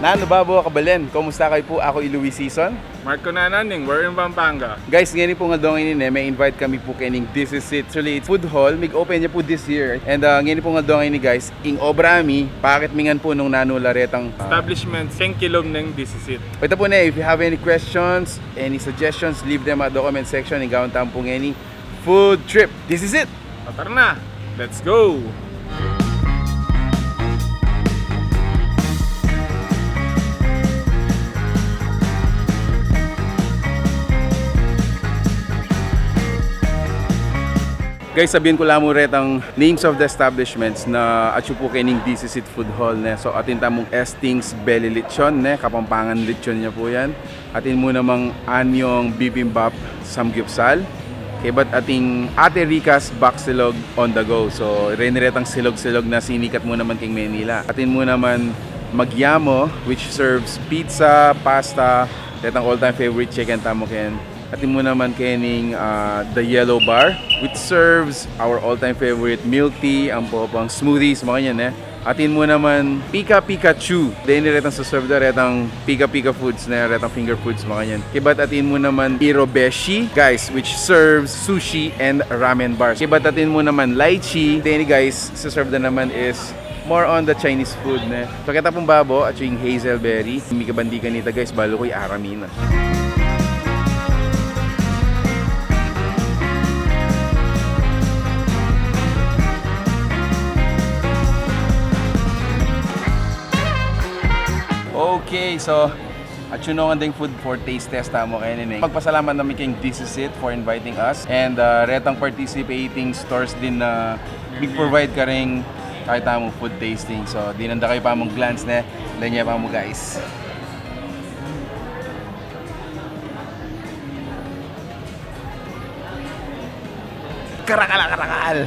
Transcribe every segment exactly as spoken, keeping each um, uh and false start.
Nanu babo, kabalen, kumusta kayu pu? Aku i Luis Sison. Mark Cunanan ning We're in Pampanga. Guys, ngeni pung aldo ngeni ne, me-invite kami pu kening This Is It. Actually, it's food hall. Mig-open ya pu this year. And, ah, ngeni pung aldo ngeni, guys, ing obra mi, paakit mi ngan pu nung nanu la retang, ah, establishment king kilum ning This Is It. Pwede pu ne, if you have any questions, any suggestions, leave them at the comment section. Ing gawan tamu pu ngeni, food trip. This is it! O, tara na! Let's go! Guys, sabian ku la mu retang names of the establishments na atsu pu kening This Is It Food Hall, ne. So, atin tamung Esting's Belly Lechon, ne. Kapampangan lechon ya pu yan. Atin mu namang Anyong Bibimbap Samgyupsal. Kaybat ating Ate Rica's Baksilog on the go. So, reni retang silog-silog na sinikat mu naman king Manila. Atin mu naman Magyamo, which serves pizza, pasta, retang all-time favorite chicken tamu ken. Atin mu naman kening, ah, The Yellow Bar, which serves our all-time favorite milk tea, ampo pang smoothies, makanyan, e. Atin mu naman Pika Pikachu. Deni retang seserve da, retang Pika Pika foods, ne, retang finger foods, makanyan. Kaybat atin mu naman Irobeshi, guys, which serves sushi and ramen bars. Kaybat atin mu naman Lychee. Deni, guys, seserve da naman is more on the Chinese food, ne. So, keta pung babo, atsu ing hazelberry. Mikabandikan ita, guys, balu ku i-aram mi na. Okay, so, atsu no ngan deng food for taste test tamu keni, ne. Magpasalamat kami keng This Is It for inviting us. And, ah, retang participating stores din na mig-provide karing, kaya tamu, food tasting. So, dinan da kayu pamung glance, ne. Dinan ye pamu, guys. Karakal, karakal!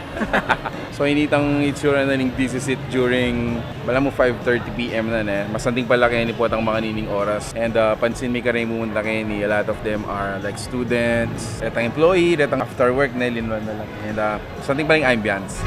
So, ini itang itsura na ning This Is It during, balamu, five thirty P M na, ne. Masanting pala keni potang makanining oras. And, ah, pansin mi karing mumunta keni, a lot of them are, like, students, retang employee, retang after work, ne, linwan na lang. And, ah, something palang ambience.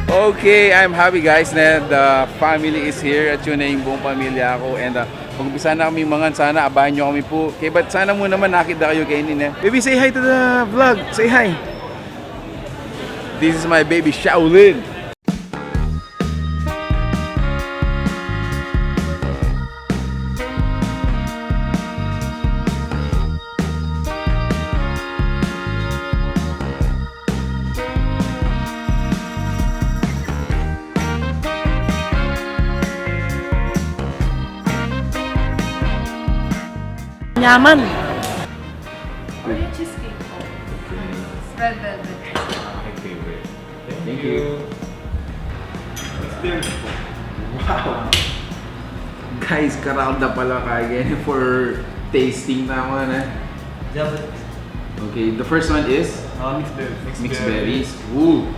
Okay, I'm happy, guys, na the family is here. Atsu ne ing buong pamilya ku. And, ah, mag-umpisa na kami mangan. Sana abayan niyo kami pu. Kaybat sana mu naman nakit da kayu keni, ne. Baby, say hi to the vlog. Say hi. This is my baby, Shaolin. Nyaman. Oreo cheesecake po. Red velvet. My favorite. Thank you. Experience po. Wow. Guys, karakal da pala kaya keni for tasting naman, e. Java. Okay, the first one is, uh, mixed berries. Mixed berries. Ooh.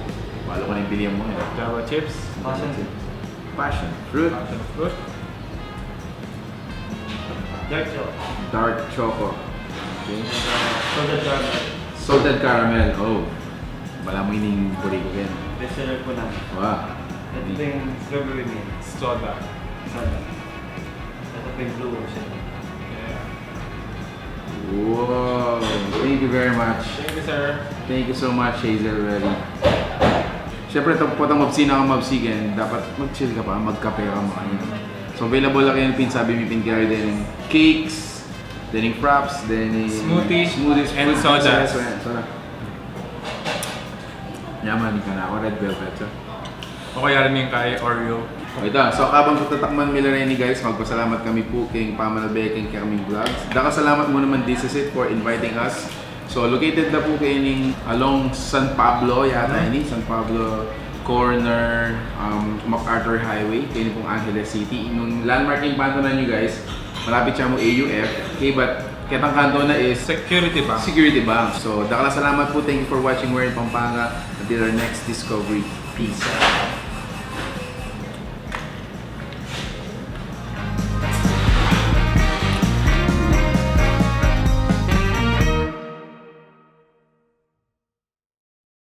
Balu ku na ing pilian mu, e. Java chips. Passion. Passion fruit. Passion fruit. Dark choco. Dark choco. Okay. And, uh, salted caramel. Salted caramel. Oh. Balamu ini ing buri ku ken. Best seller po namin. Wow. Ito po yung strawberry mint. Soda. Soda. Ito po yung blue ocean. Yeah. Wow. Thank you very much. Thank you, sir. Thank you so much, Hazel Berry. Siyempre, ito po, potang mabsi na kang mabsi ken, dapat mag-chill ka pa, magkape ka, makanyan. So, available la keni, pin sabi mi, pin kari, dening cakes, dening fraps, dening smoothies, and fruit soda. Soda, soda. Nyaman, kanaku red velvet, sir. O kaya rin yung kay Oreo. O, ita. So, kabang tatatakman mi la reni, guys, magpasalamat kami pu king pamanalbe keng kekaming vlogs. Dakal a salamat mu naman, This Is It, for inviting us. So, located na pu keni along San Pablo, yata ini, San Pablo corner, um, MacArthur Highway, keni pung Angeles City. Nung landmark ing pantun na, guys, malapit siya mu A U F. Okay, but ketang kanto na is Security Bank. Security Bank. So, dakal a salamat pu. Thank you for watching We're in Pampanga. Until our next discovery. Peace.